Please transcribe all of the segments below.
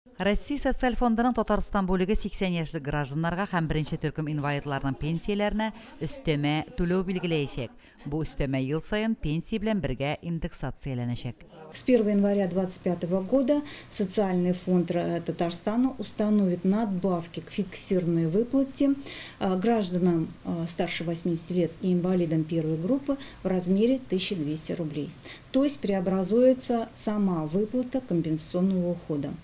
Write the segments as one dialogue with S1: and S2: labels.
S1: Россия Социаль фондының Татарстан бүлеге 80 яшьлек гражданнарга һәм беренче төркем инвалидларның пенсияләренә өстәмә түләү билгеләячәк. Бу өстәмә ел саен пенсия белән бергә индексацияләнәчәк.
S2: С 1 января 2025 года Социальный фонд Татарстана установит надбавки к фиксированной выплате гражданам старше 80 лет и инвалидам первой группы в размере 1200 рублей. То есть преобразуется сама выплата компенсационного ухода.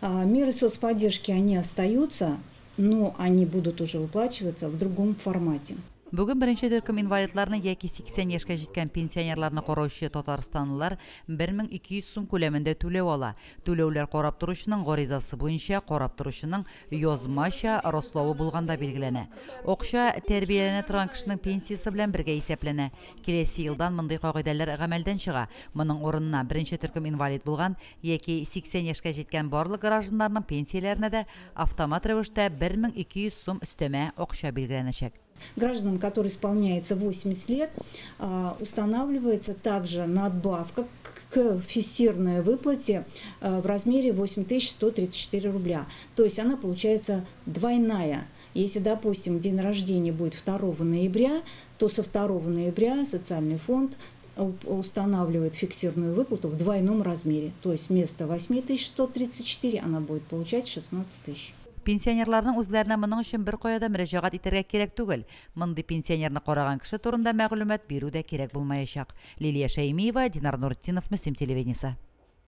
S2: Меры соцподдержки, они остаются, но они будут уже выплачиваться в другом формате.
S1: Бүген беренче төркем инвалидларны яки 80 яшькә җиткән пенсионерларны караучы татарстанлылар 1200 сум күләмендә түләү ала. Түләүләр карап торучының гаризасы буенча карап торучының язмача раславы булганда билгеләнә. Акча тәрбияләнә торган кешенең пенсиясе белән бергә исәпләнә. Киләсе елдан мондый кагыйдәләр гамәлдән чыга. Моның урынына беренче төркем инвалид булган яки 80 яшькә җиткән барлык гражданнарның пенсияләренә дә автомат рәвештә 1200 сум өстәмә акча билгеләнәчәк.
S2: Гражданам, которым исполняется 80 лет, устанавливается также надбавка к фиксированной выплате в размере 8134 рубля. То есть она получается двойная. Если, допустим, день рождения будет 2 ноября, то со 2 ноября Социальный фонд устанавливает фиксированную выплату в двойном размере. То есть вместо 8134 она будет получать 16 тысяч.
S1: Пенсионерларның үзләренә моның өчен бер кая да мөрәҗәгать итәргә кирәк түгел. Мондый пенсионерны караган кеше турында мәгълүмат бирү дә кирәк булмаячак. Лилия Шәймиева, Динар Нуртдинов, Мөслим телевидениесе.